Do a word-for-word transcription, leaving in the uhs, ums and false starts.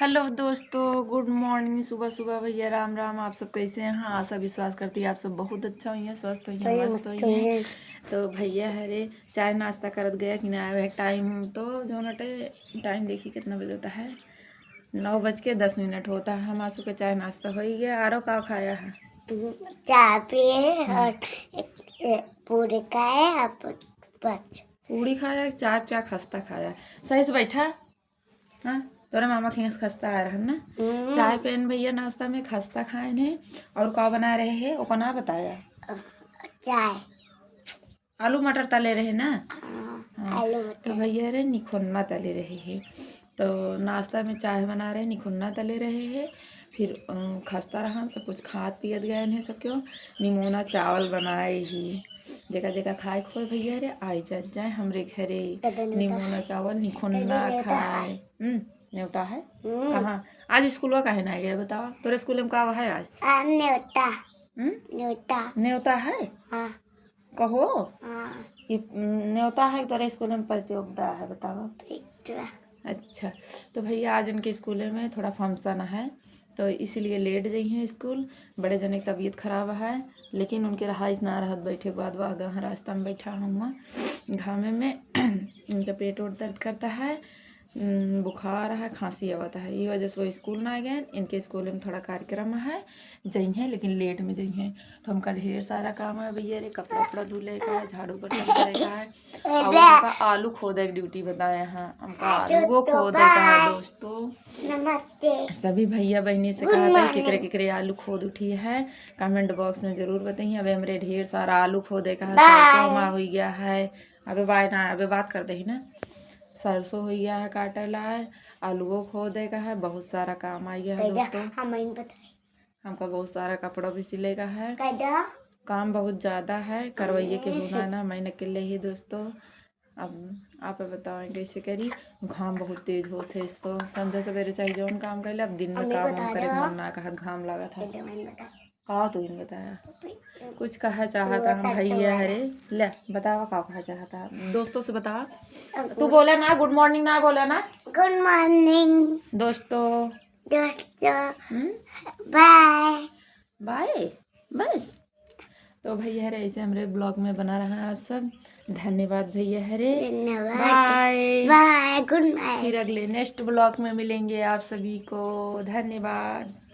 हेलो दोस्तों, good morning, सुबह सुबह भैया राम राम। आप सब कैसे हैं? हाँ, आशा विश्वास करती है आप सब बहुत अच्छा होइहैं, स्वस्थ होइहैं, मस्त होइहैं। तो भैया हरे चाय नाश्ता करत गया कि ना आवे टाइम, तो जो नटे टाइम देखी कितना बजे होता है, नौ बज के दस मिनट होता है। हमार सबके चाय नाश्ता होइ गया। आरो का खाया है? चाय पिए और एक, एक पूरी खाए, अब बस। पूरी खाया, चाय पिया, खस्ता खाया। सही से बैठा। हाँ, तोरे मामा के यहाँ से खस्ता आए रहन ना। हम्म। चाय पेन भैया नाश्ता में खस्ता खाए ने। और का बना रहे हैं, ओका ना बताया। चाय। आलू मटर तले रहे ना। हाँ, हाँ, आलू तो मटर। भैया रे निखुन्ना तले रहे हैं। तो नाश्ता में चाय बना रहे, निखुन्ना तले रहे हैं। फिर, अ, खस्ता रहन, सब कुछ खात पियत गए हैं सब क्यों। निमोना चावल बनाए ही। जेका जेका खाए खोए भैया रे, आई जात जाए हमरे घरे। तदे नेवता निमोना है। चावल निखुन्ना तदे नेवता खाए। है। हम्म, नेवता है? हम्म। कहाँ? आज स्कूलवा काहे ना गए बतावा? तोरे स्कूल में का है आज? आ, नेवता। हम्म? नेवता। नेवता है? हाँ। कहो। हाँ। कि, उम, नेवता है कि तोरे स्कूल में प्रतियोगिता है, बतावा। प्रतियोगिता। अच्छा, तो भैया आज इनके स्कूल में थोड़ा फंक्शन है, तो इसीलिए लेट जइहैं स्कूल। बड़े जने की तबीयत खराब है, लेकिन उनके रहाइश ना रहत, बैठे के बाद वह गहन रास्ता में बैठा हुआ घामे में। इनका पेट ओट दर्द करता है, उम, बुखार है, खांसी आवत है, ये वजह से वो स्कूल ना गए। इनके स्कूल में थोड़ा कार्यक्रम है, जइहैं लेकिन लेट में जइहैं। तो हमका ढेर सारा काम है भैया रे, कपड़ा उपड़ा धुले का है, झाड़ू बर्तन करे का है, और हमका आलू खोदे की ड्यूटी बताए हैं, हमका आलू को खोदे का है दोस्तों। नमस्ते। सभी भैया बहनी से कहा था केकरे केकरे आलू खोद उठी है, कमेंट बॉक्स में जरूर बताइए। अबे हमरे ढेर सारा आलू खोदे का है, सरसों मा हुई गया है। अबे बाय ना, अबे बात कर दे ही ना। सरसों हुई गया है काटे ला है, आलूओ खोदे का है, बहुत सारा काम आ गया है दोस्तों। हमका बहुत सारा कपड़ा भी सिले का है। काम बहुत ज्यादा है, करवाइए के होगा ना, मैं अकेले ही दोस्तों। अब आप बताएं कैसे करी, घाम बहुत तेज होत है। इस तो संझा सवेरे चाहे जौन काम कर ले, अब दिन में काम वाम करे के मन ना कहत, घाम लागत है। का तू इन बताया? कुछ कहा चाहता हम भैया हरे? ले बतावा का कहा चाहता है? दोस्तों से बतावा। तू बोला ना, गुड मॉर्निंग ना बोला ना? गुड मॉर्निंग दोस्तों। दोस्तों। हम्म? बाय। बाय। बस। तो भैया हरे ऐसे हमरे ब्लॉग में बना रहा है आप सब। धन्यवाद भैया हरे। धन्यवाद। बाय। Bye, good night. फिर अगले नेक्स्ट ब्लॉग में मिलेंगे आप सभी को। धन्यवाद।